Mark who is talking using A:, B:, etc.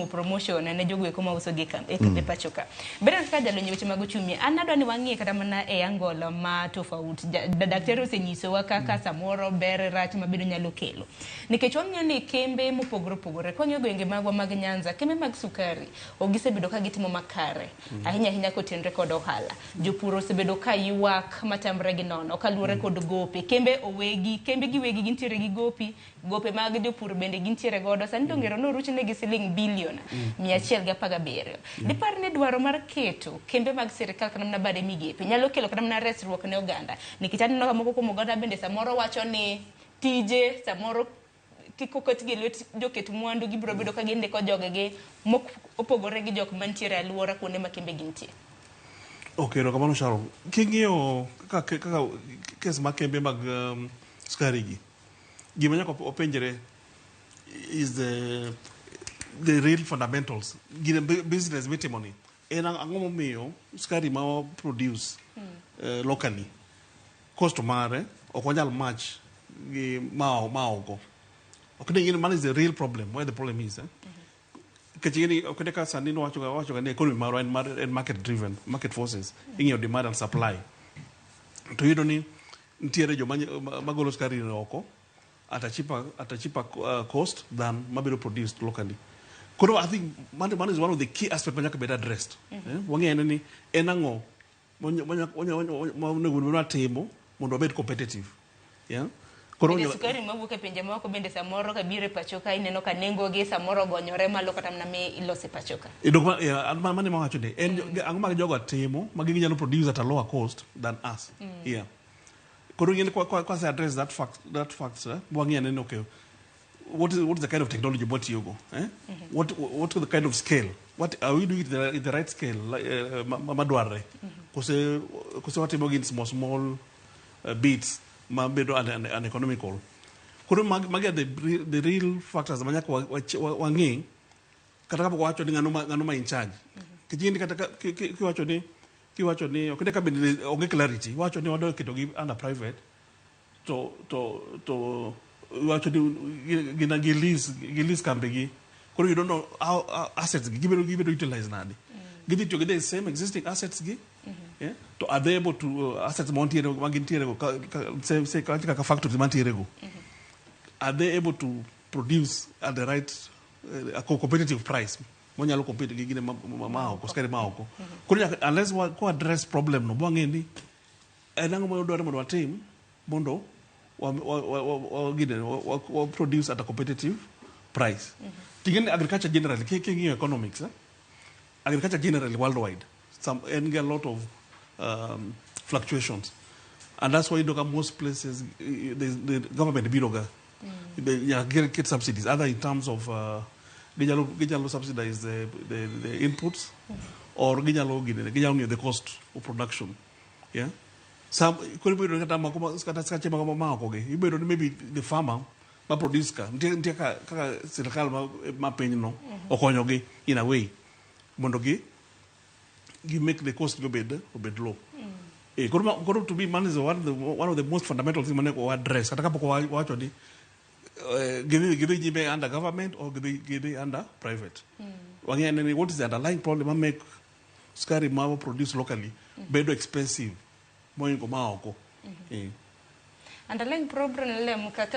A: Promotion ne jogo eko mauso gi e pacho ka. Bedo kaka jalony e weche mag uchumi, an adwa ni wang'iye kata mana e angle ma tofauti. Daktari osenyisowa kaka samoro ber rach mabedo nyalo kelo. Nikech wang'iyo ni kembe mopogore opogore, kwang'iyo gwenge magwa mag Nyanza, kembe mag sukari ok gisebedo ka gitimo makare. Ahinya ahinya kotenre kod ohala. Jopur osebedo ka ywak matamre gi nono kaluwore kod gope. Kembe owegi, kembe giwegi gintiere gi gopi, gope mag jopur bende gintiere godo. Sani dongero noruch negi siling bilion 117. Dipar ni dwaro mar keto kembe mag sirikal kata mana bade migepe nyalo kelo kata mana resruok ne oganda. Nikech aneno ka moko kuom oganda bende samoro wacho ni tije samoro kik oketgi e lwet joket mwandu, gibiro bedo ka gindiko jogegi mok opogore gi jok mantiere e alwora kuonde ma kembe gintie.
B: Ok, erokamano Sharon. King'iyo kaka kes mag kembe mag sukari gi, gima nyaka wapenjre is the real fundamentals. Gine business mitimo ni en ang'o momiyo sukari ma wa produce locally cost mare ok wanyal match gi ma oko. Ok ni mano is the real problem, where the problem is, eh? Nikech ing'eni ok ne ka sani wacho ga ni economy marwa en market driven, market forces. Ing'iyo demand and supply. To iyudo ni nitiere joma magolo sukari oko at a cheaper cost than mabedo produced locally. Koro I think man is one of the key aspects ma nyaka bed addressed. Eh? Wang'e ni en ang'o ma onego bed ni watimo mondo wabed competitive. Yeah?
A: Koro Bende sukari mawuok e pinje maoko bende samoro ka biro e pacho ka, ineno ka nengo gi samoro ogonyore malo kata mana mi iloso e pacho ka.
B: Yeah, mano ema wacho ni en ang'o ma jogo timo ma ginyalo produce at a lower cost than us. Yeah. Koro ing'e ni kwa se address that fact, wang'e ni okay, what is the kind of technology mwatiyogo, eh? What is the kind of scale? What are we doing it in the right scale, like, madwarre? Kose watimo gi in small small bits ma bedo uneconomical. Koro magi are the real factors ma nyaka wang'i kata kapok wawacho ni ng'ano ma in charge. Nikech ing'e ni kata kiwacho ni ok ne ka bende onge clarity, iwacho ni wadwa keto gi under private, to iwacho ni gin gi lease kambi gi. Koro you don't know how assets gi gibedo utilize nade. Gidhi tiyo gi the same existing assets gi. Yeah? To are they able to assets mantiere ma gintiere go say kaka factories mantiere go. Are they able to produce at the right a competitive price monyalo compete gi gine ma oko, sukari ma oko? Koro nyaka unless wa ko address problem no bwang'e ni en ang'o ma wadwaro mondo watim mondo wa, gine, wa produce at a competitive price. Ting'e ni agriculture generally, king'iyo economics, eh? Agriculture generally worldwide some en gi a lot of fluctuations, and that's why yudo ka most places the government biro ga. They nyaka get subsidies either in terms of ginyalo subsidize the inputs or ginyalo gine ginyalo ng'iyo the cost of production. Yeah, some koro ibedo kata moko kata skache moko ma oko gi ibedo ni maybe the farmer ma produce ka nitie kaka sirikal ma piny no okonyogi in a way mondo gi make the cost obed low. Koro to me man is one of the most fundamental things manego wa address kata kapok wacho ni gidhi nyime under government or gidhi under private. Wang'e ni what is the underlying problem ma make sukari ma wa produce locally bedo expensive moingo ma oko.
A: Underlying problem lem kaka